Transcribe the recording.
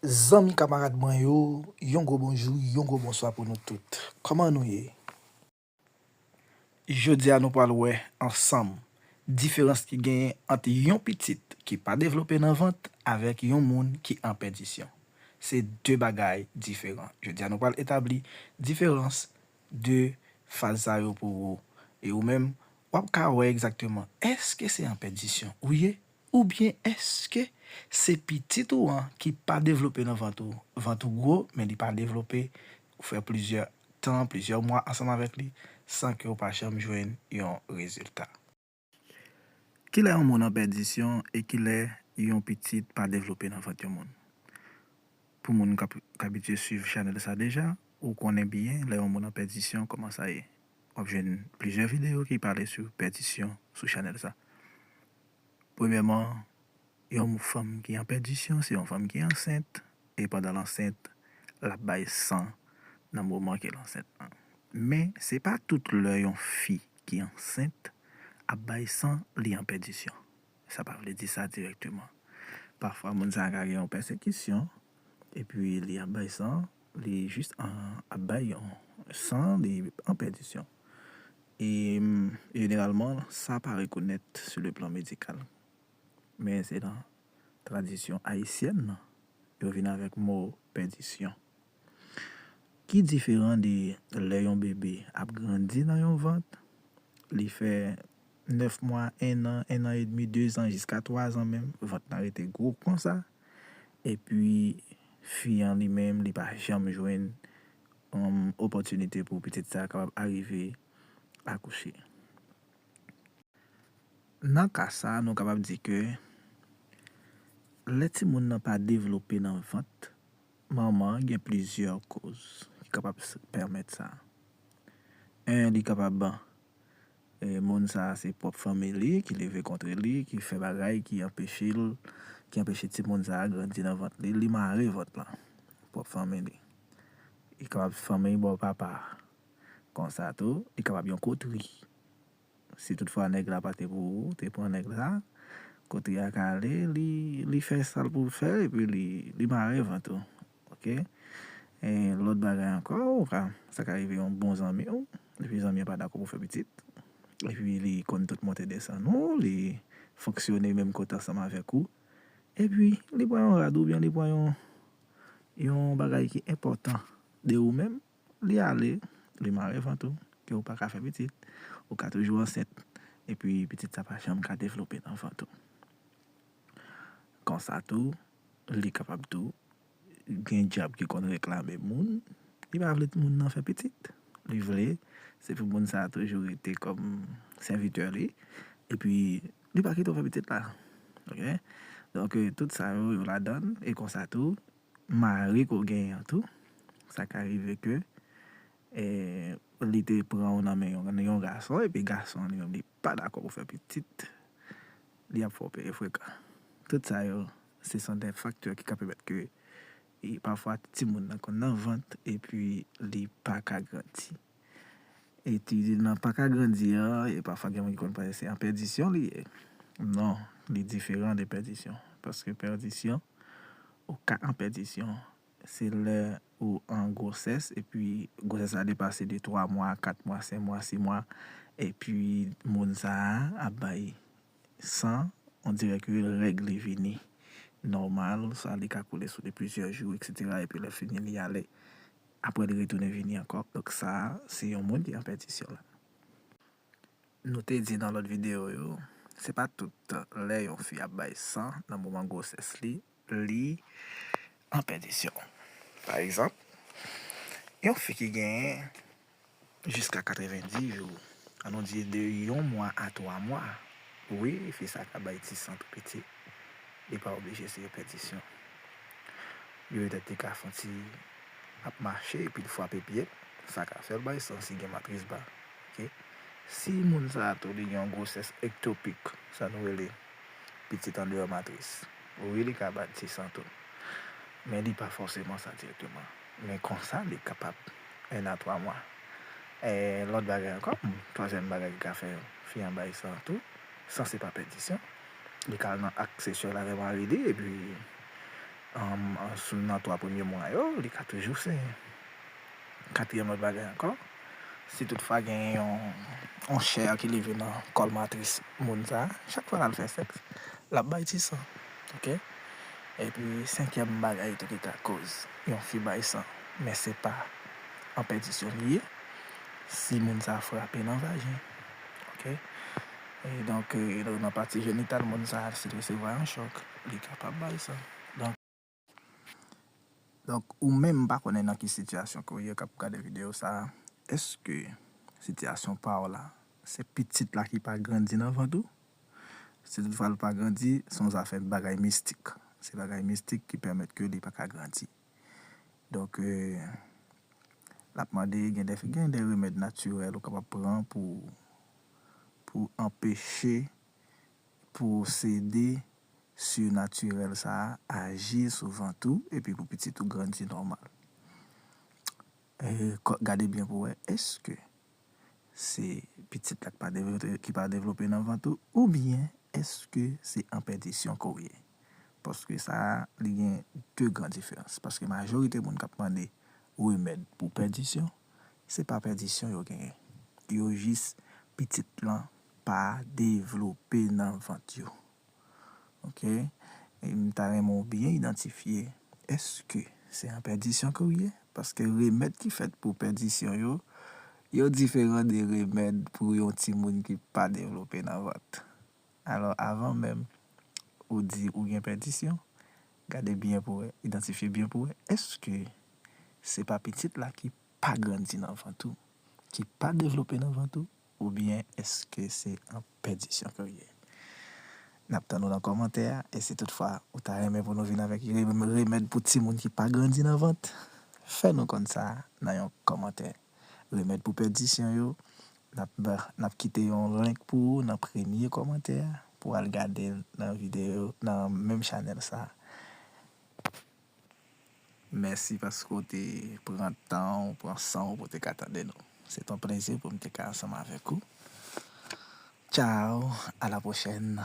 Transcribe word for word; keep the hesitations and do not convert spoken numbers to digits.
Zanmi kamarad mwen yo, yon gwo bonjou, yon gwo bonswa pou nou tout. Kòman nou ye? Jodi a nou pral wè ansanm diferans ki genyen ant yon pitit ki pa devlope nan vant avèk yon moun ki an pèdisyon. Se de bagay diferan. Jodi a nou pral etabli diferans de faz sa yo pou ou. E ou menm, w ap ka wè egzakteman èske se an pèdisyon ou ye, oubyen èske se pitit ou an ki pa devlope nan vant ou, vant ou gwo, men li pa devlope, ou fè plizyè tan, plizyè mwa ansanm avèk li, san ke w pa janm jwenn yon rezilta. Kilè yon moun an pèdisyon e kilè yon pitit pa devlope nan vant yon moun? Pou moun k ap, k abitye swiv chanèl sa deja, ou konnen byen lè yon moun an pèdisyon kòman sa ye. W ap jwenn plizyè videyo ki pale sou pèdisyon sou chanèl sa. Premyèman, yon fanm ki an pèdisyon se yon fanm ki ansent, e pandan l ansent, l ap bay san nan moman ke l ansent lan. Men, se pa tout lè yon fi ki ansent ap bay san li an pèdisyon. Sa pa vle di sa dirèkteman. Pafwa, moun sa a ka gen yon pèsekisyon, epi li ap bay san, li jis an, ap bay yon san, li an pèdisyon. E, jeneralman, sa pa rekonèt sou le plan medikal. Men se nan tradisyon ayisyèn nan, yo vin avèk mo pèdisyon. Ki diferan de lè yon bebe ap grandi nan yon vant, li fè nèf mwa, en an, en an edmi, de zan, jiska twa zan menm, vant lan rete gwo konsa, epi fi an li menm, li pa janm jwenn, um, opòtinite pou pitit sa a kapab arive akouche. Nan ka sa a, nou kapab di ke lè timoun nan pa devlope nan vant manman an, gen plizyè koz ki kapab s-, pèmèt sa. En, li kapab, e, moun sa a se pwòp fanmi li ki leve kont li, ki fè bagay ki anpeche l, ki anpeche timoun sa a grandi nan vant li, li mare vant lan, pwòp fanmi li. Li kapab fanmi bò papa a. Konsa tou, li kapab yon kotri. Si toutfwa nèg la pa te pou ou, te pran nèg la, kotri a ka ale, li, li fè sa l pou l fè, epi li, li mare vant ou. Oke? E lòt bagay ankò, ou ka, sa ka rive yon bon zanmi w, epi zanmi an pa dakò pou fè pitit, epi li konn tout monte desann ou, li fonksyone menm kote ansanm avèk ou, epi li pran yon rad oubyen li pran yon, yon bagay ki enpòtan de ou menm, li ale, li mare vant ou, ke ou pa ka fè pitit, ou ka toujou ansent, epi pitit sa pa janm ka devlope nan vant ou. Konsa tou, li kapab tou gen dyab ki konn reklame moun, li pa vle moun nan fè pitit, li vle, se pou moun sa a toujou rete kòm sèvitè li, epi li pa kite w fè pitit la. Oke? Donk, tout sa yo, yo ladan l, e konsa tou, mari ke w genyen an tou, sa ka rive ke, e, li te pran w nan men yon, yon gason, epi gason an li menm li pa dakò pou fè pitit, li ap fè w peye frekan. Tout sa yo, se son de faktè ki ka pèmèt ke, e, pafwa timoun nan konn nan vant, epi li pa ka grandi. Etid nan pa ka grandi an, e pafwa gen moun ki konn panse se an pèdisyon li ye. Non, li diferan de pèdisyon. Paske pèdisyon, ou ka an pèdisyon, se lè ou an gwosès, epi gwosès la depase de twa mwa, kat mwa, senk mwa, sis mwa, epi moun sa a ap bay san, on dirè ke règ li vini nòmal, sa li ka koule sou de plizyè jou, etsetera, epi lè fini li ale. Apre li retounen vini ankò. Donk sa a, se yon moun ki an pèdisyon la. Nou te di nan lòt videyo yo, se pa tout lè yon fi ap bay san nan moman gwosès li, li an pèdisyon. Pa egzanp, yon fi ki genyen jiska katrevenndis jou, ann nou di de yon mwa a twa mwa, wi, fi sa ka bay ti san tou piti. Li pa oblije se yon pèdisyon. Li petèt li ka fè yon ti ap mache, epi l frape pye l, sa ka fè l bay san si gen matris ba. Oke? Si moun sa a tou li gen yon gwosès ektopik, sa nou rele pitit andeyò matris, wi, li ka bay ti san tou. Men li pa fòseman sa dirèkteman. Men konsa, li kapab en a twa mwa. E lòt bagay ankò, twazyèm bagay ki ka fè fi an bay san tou, san se pa pèdisyon, li ka al nan akt seksyèl avè mari li, epi um, sou nan twa premye mwa yo, li ka toujou senyen. Katriyèm lòt bagay ankò, si toutfwa gen yon, yon chè ki leve nan kòl matris moun sa, chak fwa l al fè sèks, l ap bay ti san. Ok? Epi, senkyèm bagay tou ki ka koz yon fi bay san, men se pa an pèdisyon li ye, si moun sa frape nan vajen. Ok? E donk, e, nan pati jenital moun sa, si l resevwa yon chòk, li kapab bay san. Donk, Donk, ou menm pa konnen nan ki sitiyasyon ke w ye k ap gade videyo sa a. Èske sitiyasyon pa w la, se pitit la ki pa grandi nan vant ou? Si toutfwa l pa grandi, se yon zafè bagay mistik. Se bagay mistik ki pèmèt ke li pa ka grandi. Donk, e, l ap mande, gen de, gen de remèd natirèl ou kapab pran pou, pou anpeche pwosede sirnatirèl sa a aji sou vant ou epi pou pitit ou grandi nòmal. E, gade byen pou wè, èske se pitit la ki pa devlope, ki pa devlope nan vant ou, oubyen èske se an pèdisyon ke w ye? Paske sa a, li gen de gran diferans. Paske majorite moun k ap mande remèd pou pèdisyon, se pa pèdisyon yo genyen. Yo jis pitit lan pa devlope nan vant yo. Ok? E m ta renmen w byen idantifye, èske se an pèdisyon ke w ye? Paske remèd ki fèt pou pèdisyon yo, yo diferan de remèd pou yon timoun ki pa devlope nan vant. Alò, avan menm ou di ou gen pèdisyon, gade byen pou wè, idantifye byen pou wè, èske se pa pitit la ki pa grandi nan vant ou, ki pa devlope nan vant ou, oubyen èske se an pèdisyon ke w ye? N ap tann ou nan kòmantè a, e si toutfwa ou ta renmen pou nou vin avèk re-, remèd pou timoun ki pa grandi nan vant, fè nou konn sa nan yon kòmantè. Remèd pou pèdisyon yo, n ap, n ap kite yon link pou ou nan premye kòmantè a, pou w al gade l nan videyo, nan menm chanèl sa a. Mèsi paske w te pran tan w, pran san w pou w te ka tande nou. Se t yon plezi pou m te ka ansanm avèk ou. Ciao, à la prochaine.